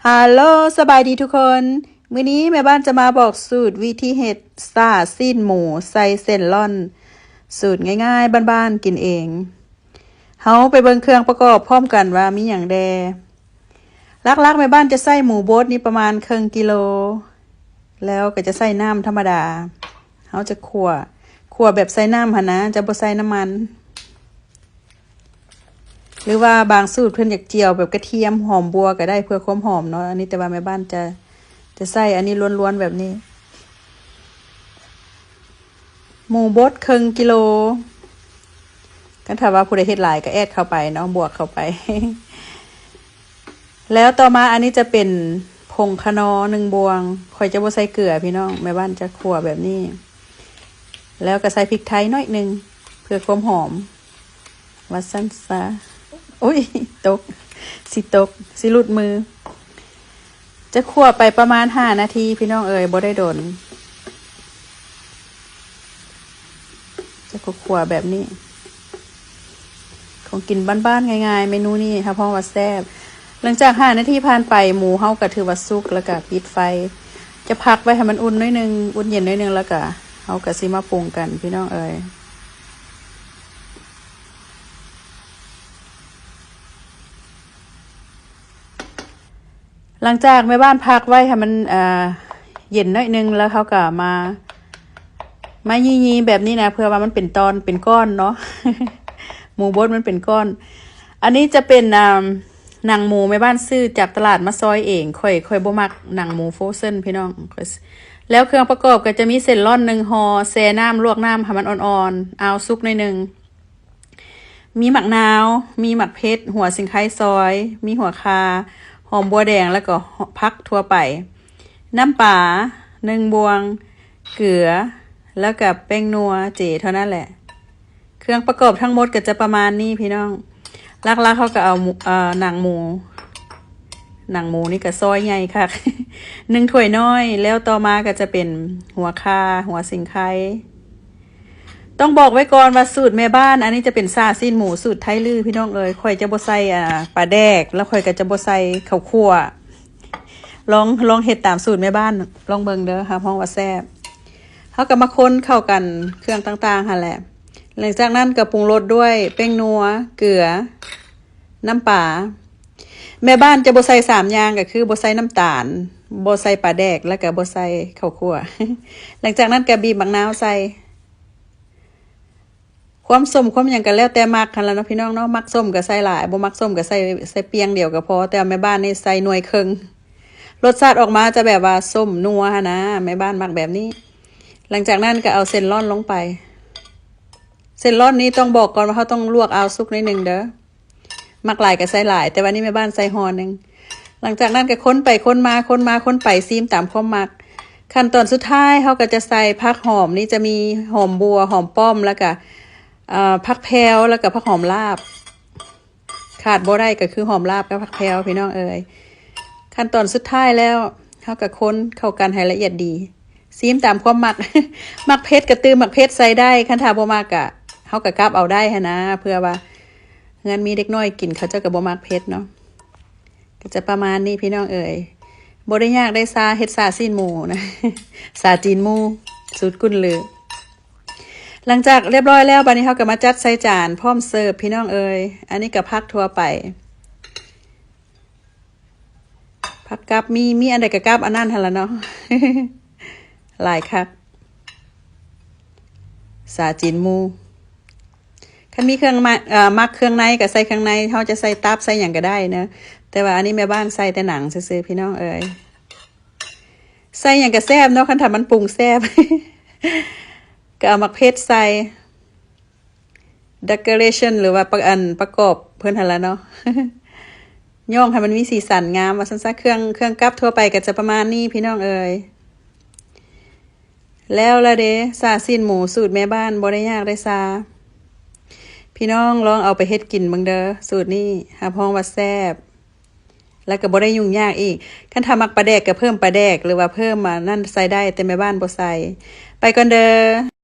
ຮາໂລ ສະບາຍດີທຸກຄົນ. ມື້ນີ້ແມ່ບ້ານຈະມາບອກສູດວິທີເຮັດຊາຊີ້ນໝູໃສ່ເສັ້ນລ່ອນ ສູດງ່າຍໆ ບ້ານໆ ກິນເອງ. ເຮົາໄປເບິ່ງເຄື່ອງປະກອບພ້ອມກັນວ່າມີຫຍັງແດ່. ຫຼັກໆ ແມ່ບ້ານຈະໃຊ້ໝູບົດນີ້ປະມານເຄິ່ງກິໂລ ແລ້ວກໍຈະໃສ່ນ້ຳທຳມະດາ. ເຮົາຈະຂົ້ວ ຂົ້ວແບບໃສ່ນ້ຳຫັ້ນນະ ຈະບໍ່ໃສ່ນ້ຳມັນ. ຫຼືວ່າບາງສູດເພິ່ນຢາກຈຽວແບບກະທຽມ ຫອມບົວກໍໄດ້ເພື່ອຄວາມຫອມເນາະ. ອັນນີ້ແຕ່ວ່າແມ່ບ້ານຈະ ຈະໃສ່ອັນນີ້ລ້ວນໆ ແບບນີ້. ໝູບົດເຄິ່ງກິໂລ ຄັນຖ້າວ່າຜູ້ໃດເຮັດຫຼາຍກໍແອດເຂົ້າໄປເນາະ ບວກເຂົ້າໄປ. ແລ້ວຕໍ່ມາອັນນີ້ຈະເປັນຜົງຂະນໍໜຶ່ງບ່ວງ. ຂ້ອຍຈະບໍ່ໃສ່ເກືອພີ່ນ້ອງ ແມ່ບ້ານຈະຂົ້ວແບບນີ້. ແລ້ວກໍໃສ່ພິກໄທໜ້ອຍໜຶ່ງ ເພື່ອຄວາມຫອມ ວ່າຊັ້ນຊະ. ໂອ້ຍ ຕົກ ຊິຕົກ ຊິຫຼຸດມື. ຈະຂົ້ວໄປປະມານຫ້ານາທີພີ່ນ້ອງເອີຍ ບໍ່ໄດ້ດົນ. ຈະຂົ້ວໆ ແບບນີ້. ຂອງກິນບ້ານໆ ງ່າຍໆ ເມນູນີ້ຮັບຮອງວ່າແຊບ. ຫຼັງຈາກຫ້ານາທີຜ່ານໄປ ໝູເຮົາກໍຖືວ່າສຸກ ແລ້ວກໍປິດໄຟ. ຈະພັກໄວ້ໃຫ້ມັນອຸ່ນໜ້ອຍໜຶ່ງ ອຸ່ນເຢັນໜ້ອຍໜຶ່ງ ແລ້ວກໍເຮົາກໍຊິມາປຸງກັນພີ່ນ້ອງເອີຍ. ຫຼັງຈາກແມ່ບ້ານພັກໄວ້ໃຫ້ມັນ ເອີ ເຢັນໜ້ອຍໜຶ່ງ ແລ້ວເຮົາກໍມາ ມາຢີ່ໆ ແບບນີ້ນະ ເພື່ອວ່າມັນເປັນຕອນເປັນກ້ອນເນາະ ໝູບົດມັນເປັນກ້ອນ. ອັນນີ້ຈະເປັນ ອາ ໜັງໝູແມ່ບ້ານຊື້ຈາກຕະຫຼາດມາຊອຍເອງ. ຂ້ອຍ ຂ້ອຍບໍ່ມັກໜັງໝູໂຟຣເຊັນພີ່ນ້ອງ. ຂ້ອຍ ແລ້ວເຄື່ອງປະກອບກໍຈະມີເສັ້ນລ່ອນໜຶ່ງຫໍ່ ແຊ່ນ້ຳ ລວກນ້ຳໃຫ້ມັນອ່ອນໆ ອາວສຸກໜ້ອຍໜຶ່ງ. ມີໝາກນາວ, ມີໝາກເຜັດ, ຫົວສີໄຄຊອຍ, ມີຫົວຂ່າ, ຫອມບົວແດງ ແລ້ວກໍຜັກທົ່ວໄປ, ນ້ຳປາໜຶ່ງບ່ວງ, ເກືອ ແລ້ວກໍແປ້ງນົວເຈເທົ່ານັ້ນແຫຼະ. ເຄື່ອງປະກອບທັງໝົດກໍຈະປະມານນີ້ພີ່ນ້ອງ. ຫຼັກໆ ເຮົາກໍເອົາໝູ ເອີ ໜັງໝູ, ໜັງໝູນີ້ກໍຊອຍໃຫຍ່ຄັກ ໜຶ່ງຖ້ວຍນ້ອຍ. ແລ້ວຕໍ່ມາກໍຈະເປັນຫົວຂ່າ, ຫົວສີໄຄ. ຕ້ອງບອກໄວ້ກ່ອນວ່າສູດແມ່ບ້ານ ອັນນີ້ຈະເປັນຊາຊີ້ນໝູສູດໄທລື້ພີ່ນ້ອງເອີຍ. ຂ້ອຍຈະບໍ່ໃສ່ ອາ ປາແດກ ແລ້ວຂ້ອຍກໍຈະບໍ່ໃສ່ເຂົ້າຂົ້ວ. ລອງ ລອງເຮັດຕາມສູດແມ່ບ້ານລອງເບິ່ງເດີ ຮັບຮອງວ່າແຊບ. ເຮົາກໍມາຄົນເຂົ້າກັນເຄື່ອງຕ່າງໆຫັ້ນແຫຼະ. ຫຼັງຈາກນັ້ນກໍປຸງລົດດ້ວຍແປ້ງນົວ, ເກືອ, ນ້ຳປາ. ແມ່ບ້ານຈະບໍ່ໃສ່ສາມຢ່າງ ກໍຄືບໍ່ໃສ່ນ້ຳຕານ, ບໍ່ໃສ່ປາແດກ ແລ້ວກໍບໍ່ໃສ່ເຂົ້າຂົ້ວ. ຫຼັງຈາກນັ້ນກໍບີບໝາກນາວໃສ່. ຄວາມສົ້ມຄວາມຫຍັງກໍແລ້ວແຕ່ມັກຫັ້ນລະເນາະພີ່ນ້ອງເນາະ. ມັກສົ້ມກໍໃສ່ຫຼາຍ, ບໍ່ມັກສົ້ມກໍໃສ່ ໃສ່ປ່ຽງດຽວກໍພໍ. ແຕ່ວ່າແມ່ບ້ານນີ້ໃສ່ໜ່ວຍເຄິ່ງ. ລົດຊາດອອກມາຈະແບບວ່າສົ້ມນົວຫັ້ນນະ, ແມ່ບ້ານມັກແບບນີ້. ຫຼັງຈາກນັ້ນກໍເອົາເສັ້ນລ່ອນລົງໄປ. ເສັ້ນລ່ອນນີ້ຕ້ອງບອກກ່ອນວ່າເຮົາຕ້ອງລວກອາວສຸກໜ້ອຍໜຶ່ງເດີ. ມັກຫຼາຍກໍໃສ່ຫຼາຍ, ແຕ່ວ່ານີ້ແມ່ບ້ານໃສ່ຫໍ່ໜຶ່ງ. ຫຼັງຈາກນັ້ນກໍຄົນໄປຄົນມາ, ຄົນມາຄົນໄປ, ຊີມຕາມຄວາມມັກ. ຂັ້ນຕອນສຸດທ້າຍເຮົາກໍຈະໃສ່ຜັກຫອມ, ນີ້ຈະມີຫອມບົວ, ຫອມປ້ອມ, ແລ້ວກໍ ເອີ ຜັກແພວ, ແລ້ວກໍຜັກຫອມລາບ. ຂາດບໍ່ໄດ້ກໍຄືຫອມລາບກັບຜັກແພວພີ່ນ້ອງເອີຍ. ຂັ້ນຕອນສຸດທ້າຍແລ້ວ ເຮົາກໍຄົນເຂົ້າກັນໃຫ້ລະອຽດດີ. ຊີມຕາມຄວາມມັກ, ມັກເຜັດກໍຕື່ມໝາກເຜັດໃສ່ໄດ້, ຄັນຖ້າບໍ່ມັກກະ ເຮົາກໍກັບເອົາໄດ້ຫັ້ນນະ, ເພື່ອວ່າເຮືອນມີເດັກນ້ອຍກິນ ເຂົາເຈົ້າກໍບໍ່ມັກເຜັດເນາະ. ກໍຈະປະມານນີ້ພີ່ນ້ອງເອີຍ. ບໍ່ໄດ້ຍາກໄດ້ຊາ, ເຮັດຊາຊີ້ນໝູນະ, ຊາຈີນໝູ, ສູດກຸນຫຼື. ຫຼັງຈາກລຽບຮ້ອຍແລ້ວ, ບາດນີ້ເຮົາກໍມາຈັດໃສ່ຈານພ້ອມເສີບພີ່ນ້ອງເອີຍ. ອັນນີ້ກໍຜັກທົ່ວໄປ. ຜັກກັບ ມີ ມີອັນໃດກໍກັບອັນນັ້ນຫັ້ນລະເນາະ. ຫຼາຍຄັກ ຊາຈີນໝູ. ຄັນມີເຄື່ອງ ເອີ ມັກເຄື່ອງໃນກໍໃສ່ເຄື່ອງໃນ, ເຮົາຈະໃສ່ຕັບໃສ່ຫຍັງກໍໄດ້ເນາະ. ແຕ່ວ່າອັນນີ້ແມ່ບ້ານໃສ່ແຕ່ໜັງຊື່ໆ ພີ່ນ້ອງເອີຍ. ໃສ່ຫຍັງກໍແຊບເນາະ ຄັນຖ້າມັນປຸງແຊບ. ກໍເອົາໝາກເຜັດໃສ່. decoration ຫຼືວ່າປະ ອັນ ປະກອບເພິ່ນຫັ້ນລະເນາະ ຍ້ອງໃຫ້ມັນມີສີສັນງາມວ່າຊັ້ນຊະ. ເຄື່ອງ ເຄື່ອງກັບທົ່ວໄປກໍຈະປະມານນີ້ພີ່ນ້ອງເອີຍ. ແລ້ວລະເດ ຊາຊີ້ນໝູສູດແມ່ບ້ານ ບໍ່ໄດ້ຍາກໄດ້ຊາ. ພີ່ນ້ອງລອງເອົາໄປເຮັດກິນເບິ່ງເດີ ສູດນີ້ ຮັບຮອງວ່າແຊບ ແລ້ວກໍບໍ່ໄດ້ຫຍຸ້ງຍາກອີກ. ຄັນຖ້າມັກປາແດກກໍເພີ່ມປາແດກ ຫຼືວ່າເພີ່ມ ອາ ນັ້ນໃສ່ໄດ້ ແຕ່ແມ່ບ້ານບໍ່ໃສ່. ໄປກ່ອນເດີ.